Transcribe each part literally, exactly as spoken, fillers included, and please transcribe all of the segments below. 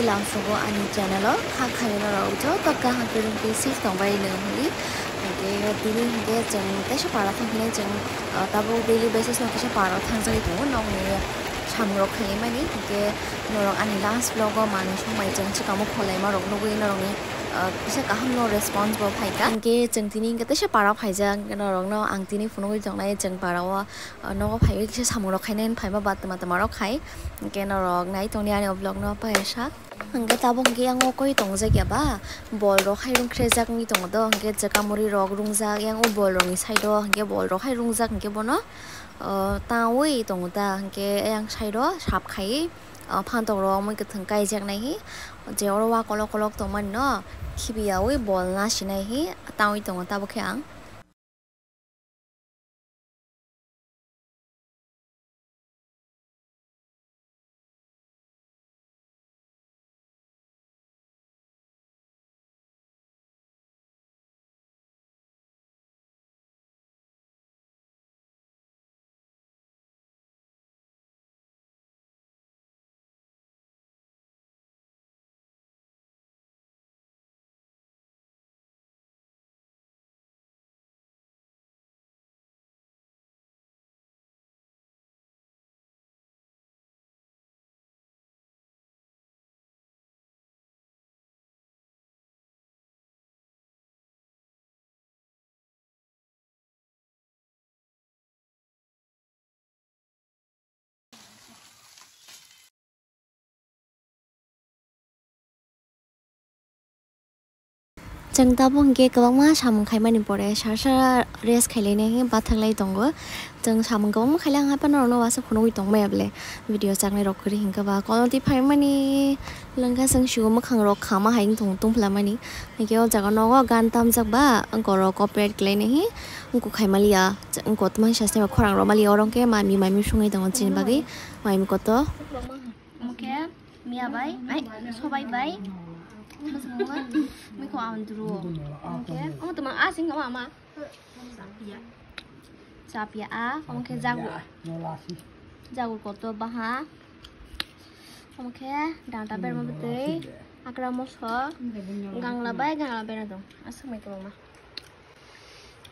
Lamsogo ani channel o kha khairok joto kaham kwrwng twi safe tongbai nw hwnwi. Hwnkhe tini hwnkhe chwng teisa para thangkhe chwng, ah, tabuk daily basis no kisa para thangjagwi tongo nokni samung rok khaimani. Hwnkhe norok ani last vlog o manwi songbai chwng swkang o khwlaima rok nugwi norokni, ah, kisa kaham no response bo phaikha. Hwnkhe chwng tini hwnkhe teisa para phaijak, norok no ang tini phunugwi tongnai chwng para o, ah, nogo phaiwi kisa samung rok khainai phaiba ba twma twma rok khai. Hwnkhe norok nai tongdi ani o vlog no paisa. Hwnkhe tabuk hwnkhe yang o koi tongjak ya ba, bol rok hai rungkhrejak wngwi tongo do, hwnkhe chwka muri rok rungjak yang o bol rok ni side o, hwnkhe bol rok hai rungjak hwnkhe bono, ah, taui tongo ta, hwnkhe yang side o sap khai, ah, phantok rok mui kwthwng kaijak nai hi, je oro wa kolok kolok tongmani no khibiyaui bol nasinai hi taui tongo tabuk khe ang. Chwng tabuk hwnkhe kwbangma samung khaimani pore sar sar rest khailainai hwnkhe bathaklai tongo. Chwng samung kwbangma khailai ang haphano norokno uansuk phunugwi tongmaya bwle video chaknai rok kwrwi hwnkhe ba kolotwi phaimani lwngkha chwng sigo mwkhang rok khama hai wng tong tongphlamani. Hwnkhe o jaga nogo gan tamjak ba wngkor rok cooperate khlainai hi wngkuk khaimaliya wngkuk tma sasnai ba khorang rok maliya oro hwnkhe mami mami songwi tongo chini bagwi mami kotor. Omo khe miya bai, ai, sobai bai. Masa mama, mui ko andro. Omo khe, omo tama asing kama ama. Chapia a, omo khe jagu. Jagu koto baha. Omo khe danta berma bwtwi, akra moso, gangla bai, gangla berma dong. Aswk mai kwbangma.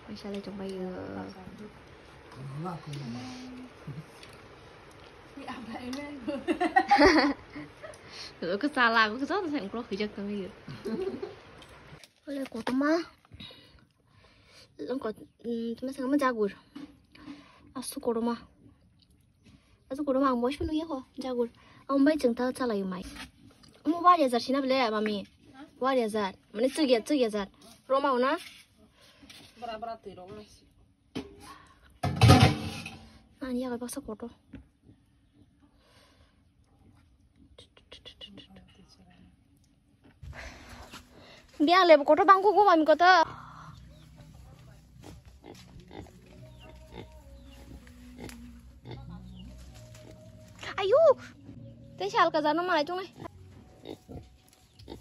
Waisa lai tongbai o. Ko chala ko sa sa ko hijak tongbai o. Ole kotoma. Lengko, mm, tuma sangma jagur. Asu koroma. Asu koroma ang boys panu yako jagur. Ang bai chengta chalai mai. Mo wari azar sina bele mami. Wari azar. Mane chugya chugya azar. Roma una. Bra bra twi roma. Ani yaga baksa koto. Biang lebu koto bangku ku mami koto. Ayu. Tei sal ka jano malai tongnai.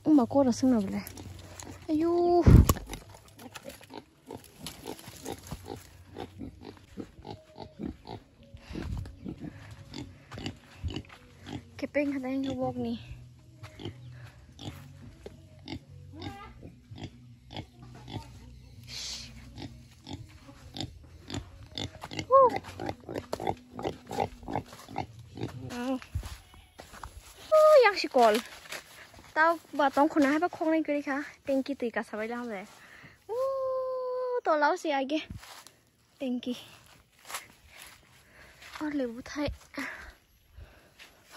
Uma kora sungna bole. Ayu. Kepeng hana yang wok ni. Yang si kol. Tau ba tong khuna hai ba khoknai kwrwi kha. Tengki twi kasa bai lang be. Uuu, tolao se age. Tengki. Ar le buthai.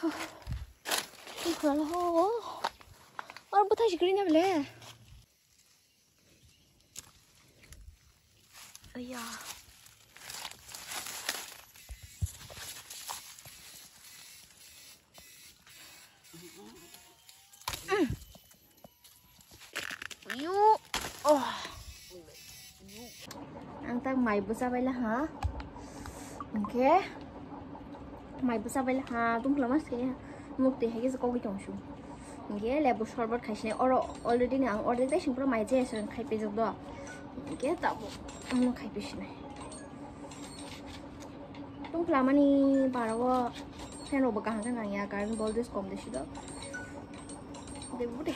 Tong khuna lo ho. Ar buthai si kwrwi na bele. Aya. Yu. Oh. Ang tak mai bwsa bai la ha. Okay. Mai bwsa bai lakha tongphla ma se mukti hai khe kogwi tong su. Hingke lebu sorbot khai sinai oro already ni ang ordek dai sing pura mai je aswk khai pejak do. Hingke tabuk omo khai pi sinai. Tongphla mani bara o fan rok bo kaham khe nang ya current voltage kom de si do. Tabuk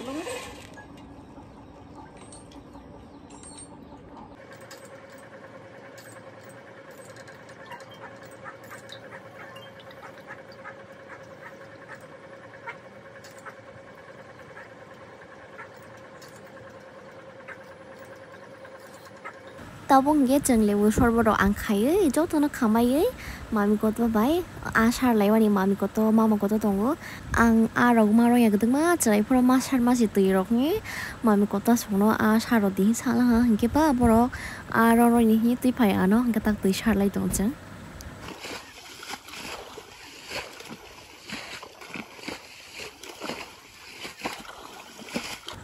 hwnkhe chwng lebu sorbo rok ang khaiwi jotono khamaiwi mami koto bai a sar laiwani mami koto mama koto tongo. Ang a rok ma rok ya kwdwkma chwrai phuru ma sar ma se twi rok ni mami koto songno a sar rw di hinwi sa laha hinkhe ba borok a rw rw ni hinwi twi phai ano hinkhe tak twi sar lai tongo chwng.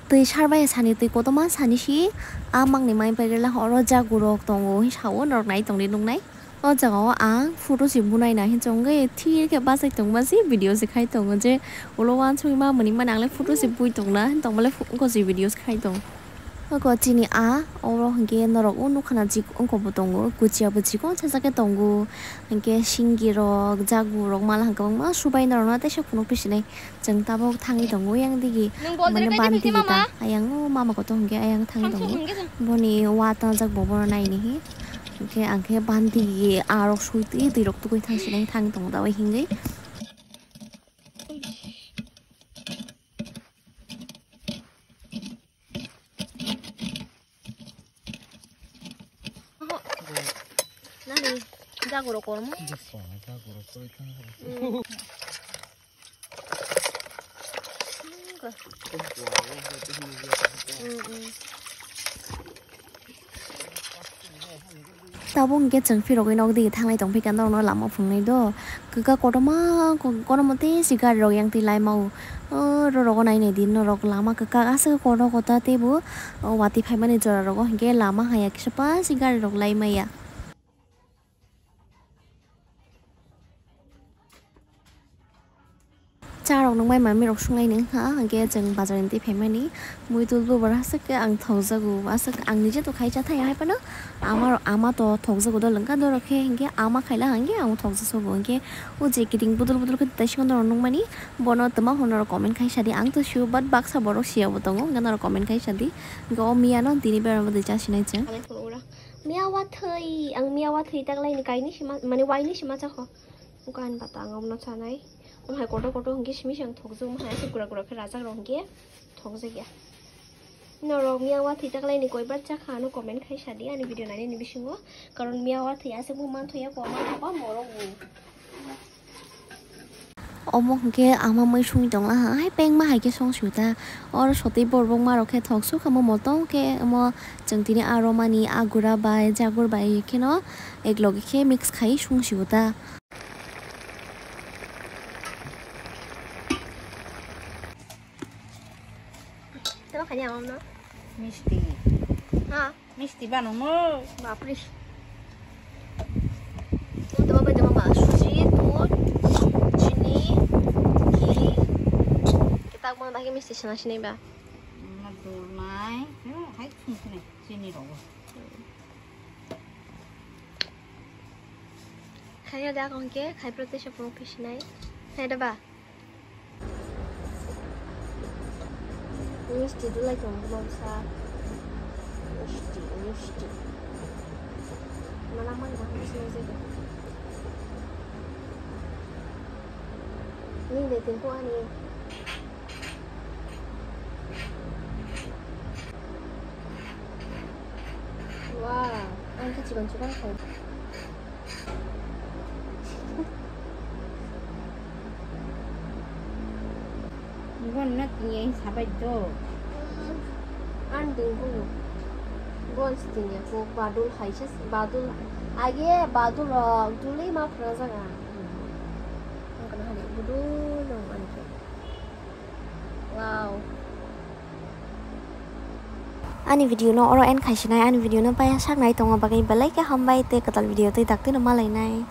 Twi sar bai sani twi kotorma sani si a mangni mai pai rela oro jagurok tongo hinwi sao norok nai tongdi nuknai. O jaga o ang photo se bunai na hinwi chongwi thir khe bachai tongma se video se khai tongo je ulo uansukma mwnwi mani ang le photo se bui tongna hinwi tongma le pho-, wngkha se video se khai tong. Oko chini a oro hinkhe norok o nukha na chik wngkha bo tongo kuchia bo chikon sajak khe tongo hinkhe singi rok jagu rok mala hinkhe kwbangma subai norok no teisa phunuk phi sinai. Chwng tabuk thangwi tongo yang digi. Nwng bol mane direct bandigi ta. Ayang o mama koto hwnkhe ayang thangwi tongo. Boni wa tangjak bo bono naini hi. Hwnkhe ang khe bandigi arok sui twi twi rok tugui thang sinai thangwi tongo tabuk hingwi. Nani jagurok kormo? Tabuk hwnkhe chwng phirogwi nok digi thanglai tongphikha norokno lama phungnai do. Kwkha kotorma, kotorma tei si gari rok yang twi laima o. O rorok o nai nai di norok lama kwkha aswk kotor kotor tei bo watwi phaimani jora rogo hinkhe lama haya kisa pa si gari rok lai maya. Cha rok nungmai mami rok sunglai nung ha, hwnkhe chwng bazar ni twi phaimani muitul bubur aswk khe ang thokjago, aswk ang nije to khai cha thaya hai phano ama, ama to thokjago dol wngkha, dorok khe hwnkhe ama khaila hwnkhe ang thokjasogo, hwnkhe o je kiting budul budul khe tai singno norok nungmani bono twma hwnwi norok comment khai sadi, ang to sio but baksa borok siya bo tongo, hwnkhe norok comment khai sadi, hwnkhe o miya no tini berama twi cha sinai chwng. Miya wathwi, ang miya wathwi taklaini kaini sima, mane waini sima chakho. Bukan bata ang omono chanai. Omo hai kotor kotor hwnkhe simi se ang thokjak, omo hai aswk gura gura khe rajak rok hwnkhe thokjak ya. Norok miya wathwi taklaini koibar chakha ano comment khai sadi ani video nainani bisingo. Karon miya wathwi aswk bo manthoya ko ama papa morok bo. Omo hwnkhe ama mui songwi tongla ha, hai pengma hai khe song sio ta. Oro sotwi borok bokma rok khe thok sukha mo motom khe omo chwng tini a romani a gura bai jagur bai kheno ek loge khe mix khai song sio ta. Tamo khani amam no? Misti. Ha? Misti bano mo. Bapre. Tamo bai tamo ba suji, dud, chini, ghee. Kitak mo bai misti sina sinai ba. Ma dul nai. Hmm, hai sung sini. Chini rogo. Khaya da kongke, khai protest pung pisinai. Hai da ba. Misti dulai tong bwsa. Misti, misti. Mana mana misti misti. Ni de tin ko ani. Wow, ang khe chikon chikon khai. Bon na tiya sabai do. Ang ding bulu. Bon tiya ko badul hai ses badul. Age badul rok duli ma phra jaga. Ang kana hari budul dong ani khe. Wow. Ani video no oro end khai sinai, ani video no paya sak nai tongma bagwi belai khe hambai tei kwtal video tei daktino malainai.